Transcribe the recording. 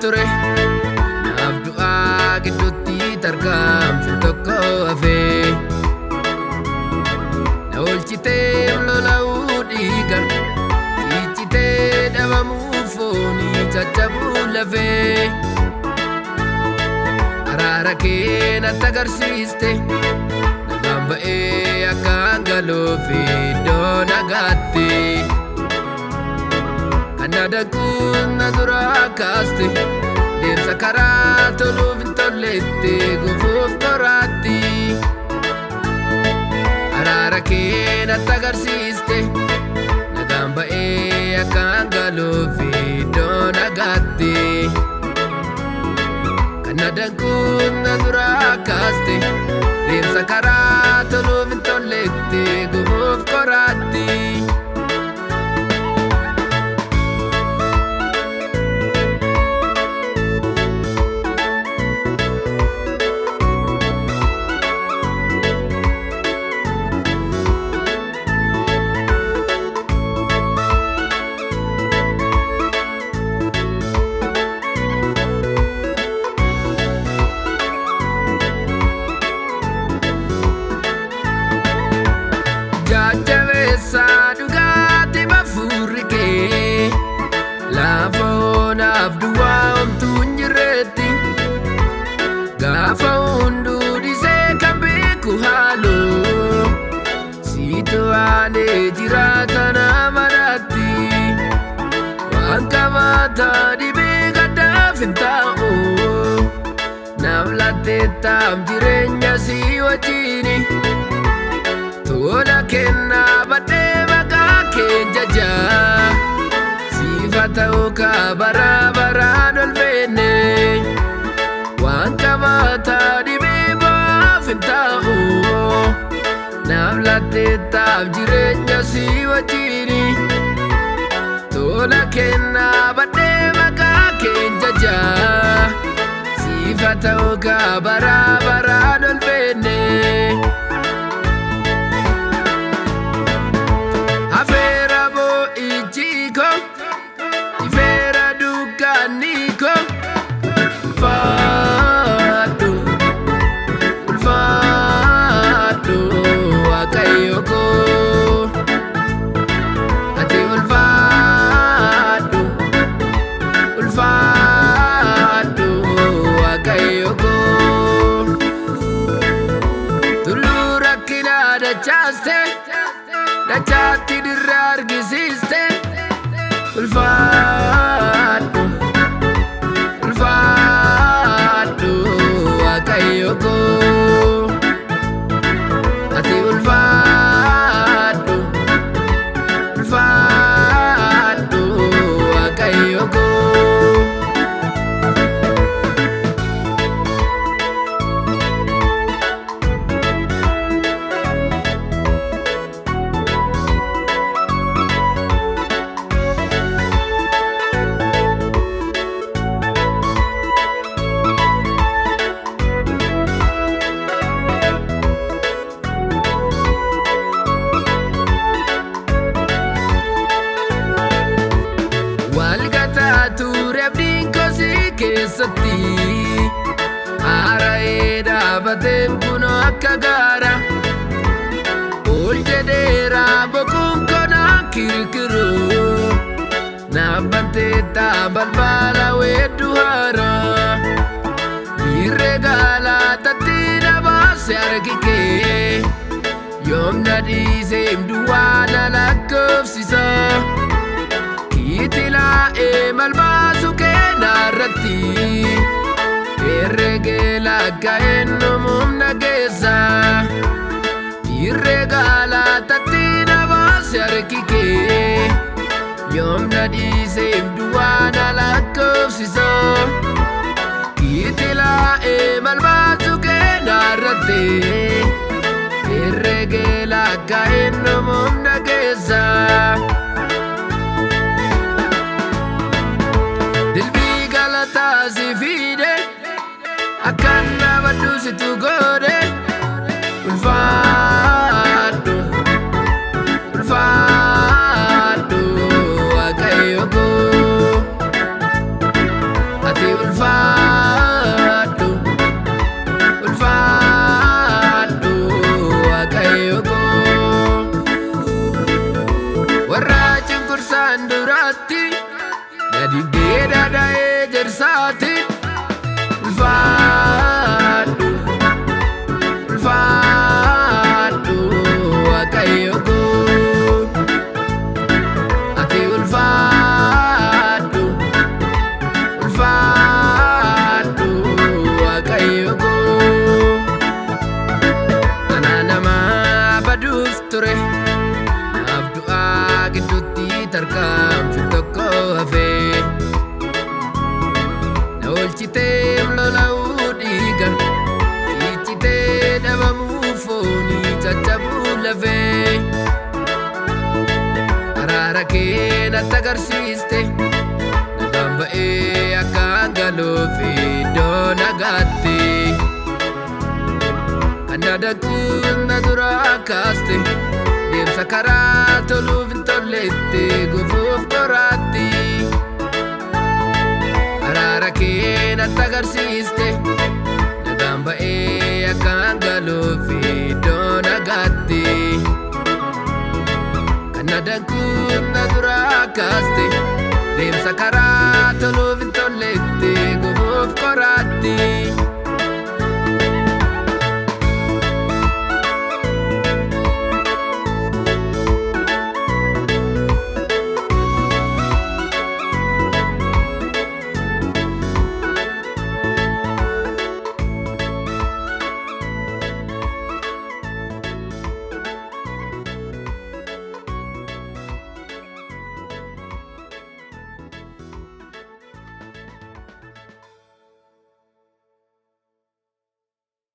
Ture naaf du'aa gidduutti tarkaanfii tokko hafee na oolchitee lola'uu dhiiga ciichitee dhabamuu foonii caccabuu lafee araara kee natti agarsiiste nagaan ba'ee akkaan galuuf iddoo nagaatti. Kana danquun na duraa kaaste deemsa karaa toluuf hin tolletti gufuuf qoraatti. Araara kee natti agarsiiste nagaan ba'ee akkaan galuuf iddoo nagaatti. Kana danquun na duraa kaaste deemsa karaa toluuf hin tolletti gufuuf qoraatti. Jajjabeessaa dhugaatii bafuurri kee lafa onaaf duwwaa homtuu hin jirretti gaafa hunduu dhisee kan beeku haaloo siitu aanee jiraata nama dhaatti waan qabaataa dhibee gaddaaf hin taa'u naaf latteettaaf jireenya si wajjini. Tola kennaa badhee maqaa kee jajaa siifa ta'uu kaa bara baraan ol feene waan qabaataa dhibee baaf hin taa'u naaf latteettaaf jireenya si wajjini. Tola kennaa badhee maqaa kee jajaa siifa ta'uu kaa bara baraan ol feene. Afeera boo'ichi koo ifeera dukkanni koo ulfaadhu ulfaadhu waaqayyo koo ati ulfaadhu ulfaadhu waaqayyo koo tulluu rakkinaa dachaaste. Dachaatti dirra argisiiste ulfaadhu ulfaadhu waaqayyo koo ati ulfaadhu ulfaadhu waaqayyo koo. Walgataa ture abdiin kosii keessatti haara'ee dhaabateen kunoo akka gaara ol jedheera boquun konaa kirkiru naaf banteetta balbala weedduu haara dhiirree galaatatti na baase harki kee yoom na dhiiseem duwwaa na lakkoofsisa. Kiitilaa'ee malbaasu keenarratti herregee lakkaa'een humna keessa dhiirree galaatatti na baase harki kee yoom na dhiiseef duwwaa na lakkoofsisa. Kiitilaa'ee malbaasu keenarratti herregee lakkaa'een humna keessa. Dilbii galataa si fiide akkaan dhaabadhu situ godhe ulfaadhu ulfaadhu waaqayyo koo ati. Cicciteem lola'uu dhiiga, ciccitee dhabamuu foonii caccabuu lafee. Araara kee natti agarsiiste, nagaan ba'ee akkaan galuuf iddoo nagaatti. Kan na danquun na duraa kaaste, deemsa karaa toluuf hin tolletti gufuuf qoraatti. Araara kee natti agarsiiste, nagaan ba'ee akkaan galuuf iddoo nagaatti. Kan na danquun na duraa kaaste, deemsa karaa.